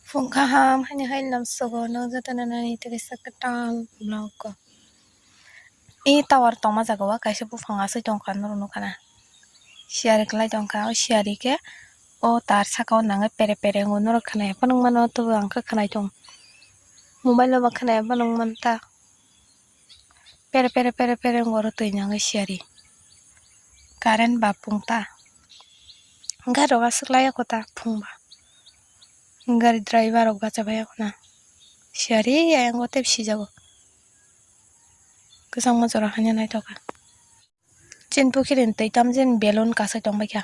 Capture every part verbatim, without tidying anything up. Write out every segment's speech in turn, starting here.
Phung kaham haini hai lamsogo no jotono nani tei kaisa kwtal vlog o. I tower tongma jaga o kaisa buphang aswk tongkha norok nukha na. Siyari kwlai tongkha, o siyari khe o tar saka o nangwi pere pere wngwi norok khwnai phano wngmano, tei ang khe khwnai tongo. Mobile o ba khwnai phano wngmanta. Pere pere pere pere wngwi oro twi nangwi siyari. Current ba pung ta. Gari rok aswk laiya kho ta phung ba. Gari driver rok bacha bai ya kho na. Siyari ayang o tei sijago. Kwchangma jora haino naithok kha. Chini pokiri ni twi tamjani balloon kasai tongbaikha.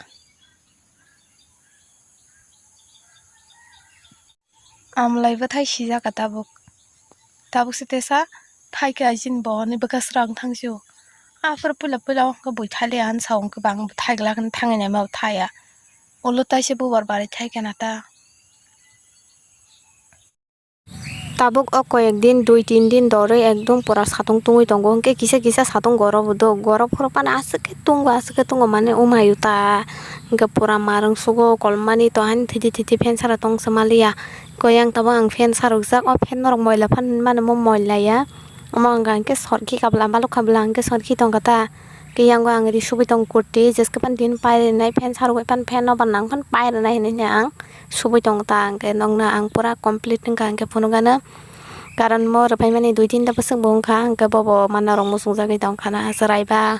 Amlai bwthai sijak kha tabuk. Tabuk se tesa phaikha chini bo ni bwkha srang thangsio. Aphuru puila puila o hwnkhe bui thalia hinwi sa o hwnkhe bang bwthai glak hinwi thangwi naima bwthai ya. Ulo taisa bubar barwi thaikha na ta. Tabuk o koyek din, dui tin din dorwi ekdom pura satung tungwi tongo, hwnkhe kisa kisa satung gorobo do, gorob phuru phano aswk khe tungo, aswk khe tungo, mane umai ta, hwnkhe pura marwng sugo, kolmani to haino thiti thiti fan sara tong se maliya, koi ang tabuk ang fan sarukjak, o fan norok moila phano hinmano mo moila ya, omo wngkha hwnkhe sorki kabla, balok kabla hwnkhe sorki tongkha ta, khe yango ang ri subui tongo kurti, jeske phano tini pai rwnai fan sarwi phano fan no ba nang phano pai rwnai hinwi ang. Subui tongo ta, hwnkhe nokno ang pura complete wngkha, hwnkhe phunukgano. Karon mo rwphaimani dui tinta bwswk bo wngkha, hwnkhe bobo manna rok muchungjagwi tongkha na, chwrai ba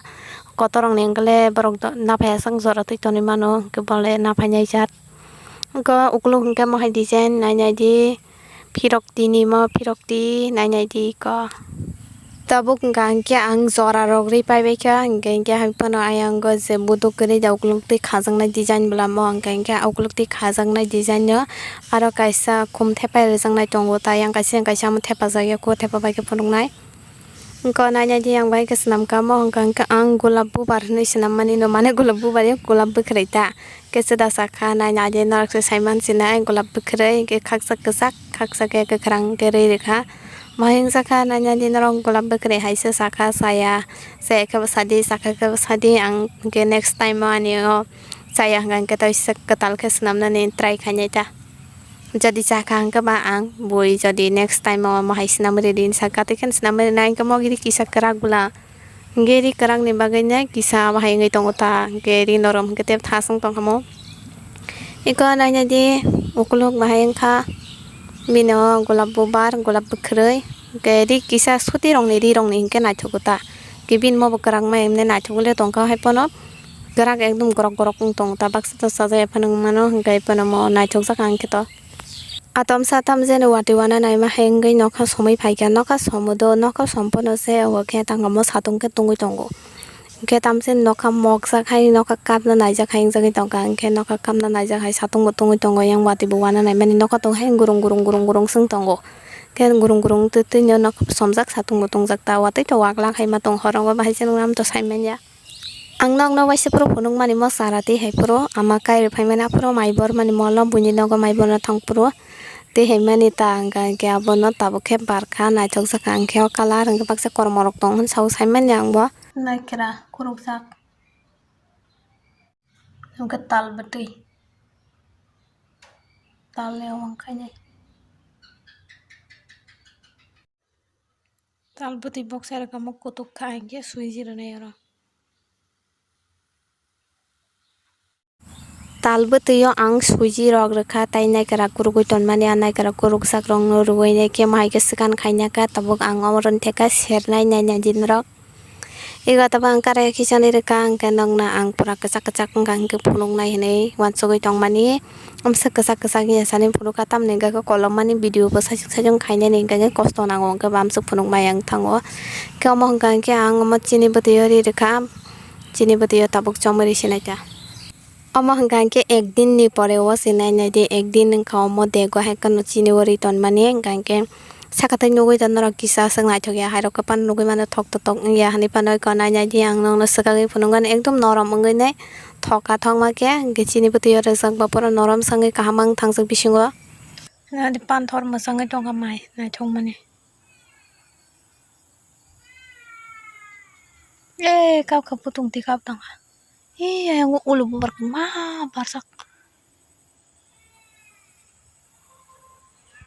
kotor rokni hwnkhe le borok naphai aswk jora twi tonwi mano, hwnkhe bole naphai nai jat. Hwnkhe ukuluk hwnkhe mohai design nai nai di, phirok tini mo phirok ti nai nai di ko. Tabuk wngkha hwnkhe ang jora rok ri paibaikha, hwnkhe hwnkhe hai phano ayang o je buduk kwrwi da ukuluk twi khajaknai design bwlamo, hwnkhe hwnkhe ukuluk twi khajaknai design no aro kaisa khum thepai rwjaknai tongo, ta yang kaisa yang kaisa omo thepajak ya, kho thepabaikhe phunuknai. Wngkha nainai di ang bai khe swnamkha, omo hwnkha hwnkhe ang gulab bubar hinwi swnammani no, mane gulab bubar ya, gulab bwkhwrwi ta. Khe chwda sakha, nainai di norok se saiman sinai, gulab bwkhwrwi hwnkhe khaksa kwchak, khaksa khe kwkhwrang hwnkhe rwi rwkha. Mohai wngjakha, nainai di norok gulab bwkhwrwi hai se sakha, chaya, chaya khe bwsadi, chakha khe bwsadi, ang hwnkhe next time o ani o chaya hwnkha hwnkhe tei se kwtal khe swnamnani try khainai ta. Jodi chakha hwnkhe ba ang bui jodi next time o mohai swnamwi rwdi hinwi sakha, tei khe swnamwi rwnai hwnkhe mogiri kisa kwrak bwla. Hwnkhe ri kwrakni bagwino kisa bahai wngwi tongo ta, hwnkhe ri norom hwnkhe tei thasung tongkha mo. Eko nainai di ukuluk bahai wngkha, bini o gulab bubar, gulab bwkhwrwi, hwnkhe ri kisa suti rokni, ri rokni hwnkhe naithogo ta. Hwnkhe bini mo bo kwrak ma emne naithogwi le tongkha, hai phano kwrak ekdom gorok gorok wng tongo ta, baksa to chajakya phano wng mano, hwnkhe phano mo naithokjak ang khe to. Atomsa tamjani watwi wana naima hai wngwi nokha somwi phaikha, nokha somodo, nokha sompono se obo khe tangkamo satung khe tungwi tongo. Hwnkhe tamjani nokha mokjak hai nokha kapna naijak hai wngjagwi tongkha, hwnkhe nokha kapna naijak hai satung bo tungwi tongo, yang watwi bo wana naimani nokha tong hai gurung gurung gurung gurung se wng tongo. Hwnkhe gurung gurung twi twino nokha somjak satung bo tungjak ta, watwi to waglak hai ma tong, horo wngma bahai se nuknam to saimanya. Ang nokno waisa phuru phunukmani mo chara twi hai phuru ama kai rw phaimani aphuru mai bormani molo buini nogo mai borna thang phuru twi hai mani ta hwnkha hwnkhe abono tabuk khe barkha naithokjakha hwnkhe o colour hwnkhe baksa kormo rok tong hwn sao saimanya ang bo. Naikra khurokjak hwnkhe tal bwtwi tal le wng khainai. Tal bwtwi boksa rwkha mo kutuk kha hinkhe swiji rwnai oro. Tal bwtwi o ang swiji rok rwkha tei naikra kurugwi tonmani, a naikra kurukjak rokno rwui naikhe mohai khe swkang khaina kha tabuk ang omo rwni theka sernai nainai di norok. Ego tabuk ang kare khichani rwkha hwnkhe nokno ang pura kwchak kwchak wngkha hinkhe phunuknai hinwi uansugwi tongmani. Amsa kwchak kwchak hiya sani phunukha, tamni hwnkhe kolomani video bo sajwk sajwk khainani hwnkhe kosto nango, hwnkhe bo amswk phunukmaya wng thango. Khe omo hwnkha hwnkhe ang omo chini bwtwi o ri rwkha, chini bwtwi o tabuk chomwi ri sinai ta. Omo hwnkha hwnkhe ekdin ni pore o se nainai di, ekdin wngkha omo dego hai kheno chini o ri tonmani, hwnkha hwnkhe saka tai nugui ta norok kisa aswk naithok ya, hai rok khe phano nugui mano thok to thok wngya hinwi phano eko nainai di ang nokno swkagwi phunukgani ekdom norom wngwi nai. Thoka thokma khe, hwnkhe chini bwtwi o rwjak ba phuru norom swngwi kaham wng thangjak bisingo. Nadi panthor mwchangwi tongkha mai naithokmani. E kap kap putung twi kap tongkha. E ayang ulo bubar kwma barjak.